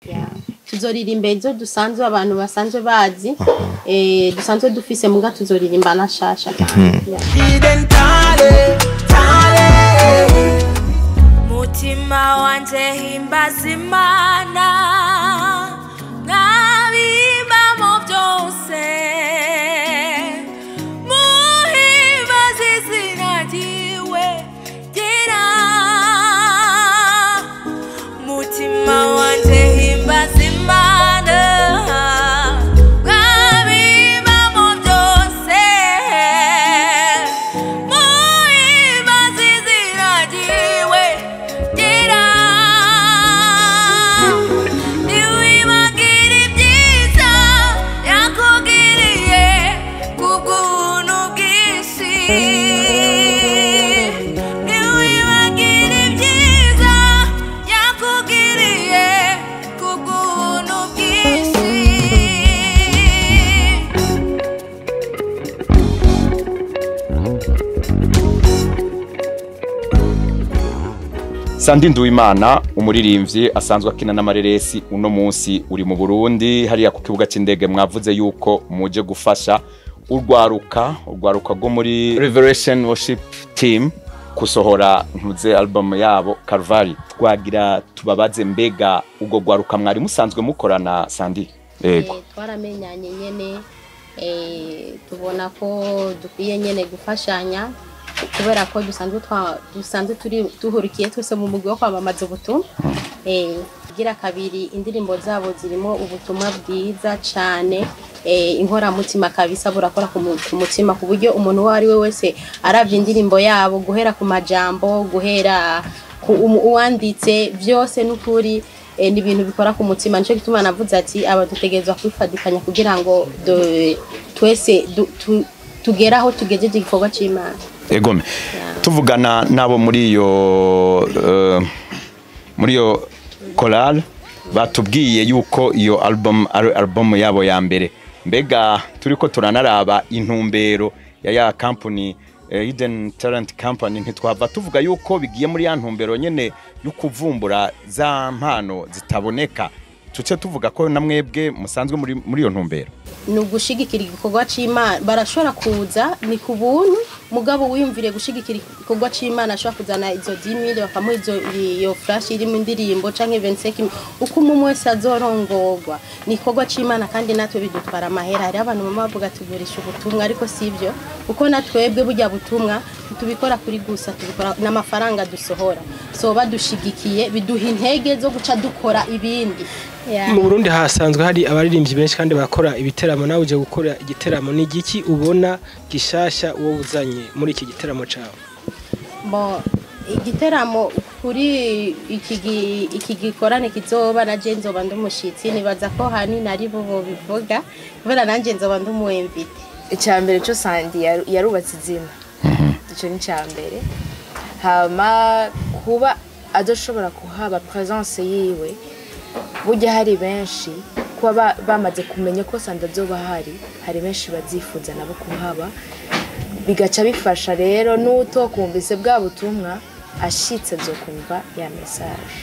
Yeah. Tuzoririmba izo dusanzwe abantu basanzwe bazi, dusanzwe dufise, muga tuzoririmba na shasha. Yeah. Hidden talent, talent. Mutima wanje himbaza Imana, nabibamo byose, muhimbaze izina ryiwe ryera. Mutima wanje himbaza Imana, nabibamo byose, muhimbaze izina ryiwe ryera. Ntiwibagire ibyiza yakugiriye kubw'ubuntu bwinshi. Ntiwibagire ibyiza yakugiriye kubw'ubuntu bwinshi. Sandi Nduwimana, umuririmbyi asanzwe akina n'amareresi, uno munsi uri mu Burundi hariya ku kibuga cy'indege. Mwavuze yuko muje gufasha urwaruka rwo muri Revelation Worship Team gusohora ntuze album yabo Calvary. Twagira tubabaze, mbega ubwo rwaruka mwari musanzwe mukorana, Sandi? Yego. Twaramenyanye nyene, tubona ko dukwiye nyene gufashanya kubera ko dusanzwe turi duhurikiye twese mu mugwi wo kwamamaza ubutumwa. Gira kabiri, indirimbo zabo zirimo ubutumwa bwiza cane, inkoramutima kabisa, burakora ku mutima, ku buryo umuntu uwo ari we wese aravye indirimbo yabo, guhera ku majambo, guhera ku uwanditse, byose n'ukuri, ni ibintu bikora ku mutima. Nico gituma navuze ati aba dutegerezwa kwifadikanya kugira ngo twese tugere aho tugejeje igikorwa c'Imana. Egome, tuvugana nabo muri iyo chorale, batubwiye yuko iyo album ari album yabo ya mbere. Mbega turiko turanaraba intumbero ya company, Hidden Talent Company, ntitwava tuvuga yuko bigiye muri ya ntumbero nyene yo kuvumbura za mpano zitaboneka, tuce tuvuga ko namwebwe musanzwe muri iyo ntumbero? Ni ugushigikira igikorwa c'Imana. Barashobora kuza, ni ku buntu, mugabo wiyumvire gushigikira igikorwa c'Imana ashobora kuzana izo 10,000, bakamuha iyo flash irimo indirimbo, canke 25, uko umwe wese azorongorwa. Ni igikorwa c'Imana kandi natwe bidutwara amahera. Hariho abantu bama bavuga tugurisha ubutumwa, ariko sivyo, kuko natwebwe burya butumwa tubikora kuri gusa, tubikora n'amafaranga dusohora. So badushigikiye biduha intege zo guca dukora ibindi. Yeah. Mu Burundi hasanzwe hari abaririmbyi benshi kandi bakora ibiteramo. Nawe uje gukora igiteramo, ni igiki ubona gishasha uwo uzanye muri iki giteramo cawe? Bo, igiteramo kuri iki gikorane kizoba, na je nzoba ndi umushitsi. Nibaza ko hanini ari bo bivuga kubera nanje nzoba ndi umu invité. Icya mbere cyo, Sandi yarubatse izina, icyo ni icya mbere. Hama kuba adashobora kuhaba, presence yiwe, burya hari benshi kuba bamaze kumenya ko Sandi azoba ahari, hari benshi bazifuza nabo kuhaba, bigaca bifasha rero n'utokumvise bwa butumwa, ashitse azokumva ya message.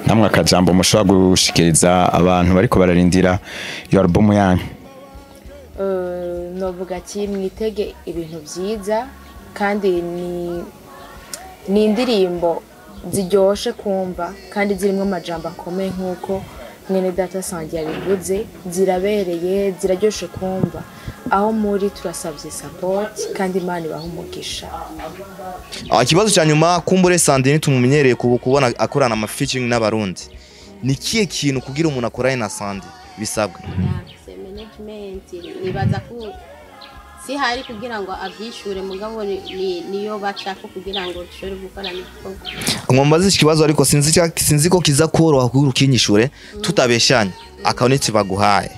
Namwe akajambo mushobora gushikiriza abantu bariko bararindira iyo album yanyu? Novuga ati mwitege ibintu byiza, kandi ni indirimbo ziryoshe kumva kandi zirimo amajambo akomeye, nk'uko mwene data Sangi yabivuze. Zirabereye, ziraryoshe kumva. Aho muri turasabye support, kandi Imana ibaha umugisha. Ikibazo cya nyuma, kumbure Sandine tumumenyereye kubona akorana ama featuring n'Abarundi. Ni kihe kintu kugira umuntu akorane na Sandi bisabwa? Afise management, nibaza ko si hari kugira ngo abyishure, mugabo niyo bacako kugira ngo dushobore gukorana igikorwa. Ngombaza iki kibazo, ariko sinzi ko kiza koroha kugira ukinyishure tutabeshanye. Akawunitse baguhaye,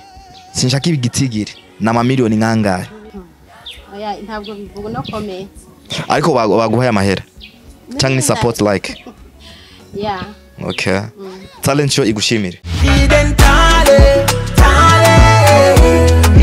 sinshaka ibigitigiri, na mamiliyoni nkangahe? Oya, ntabwo bivuga, no comment. Ariko baguhaye amahera cyangwa ni support like? Yeah. Okay, talent show igushimire. Hidden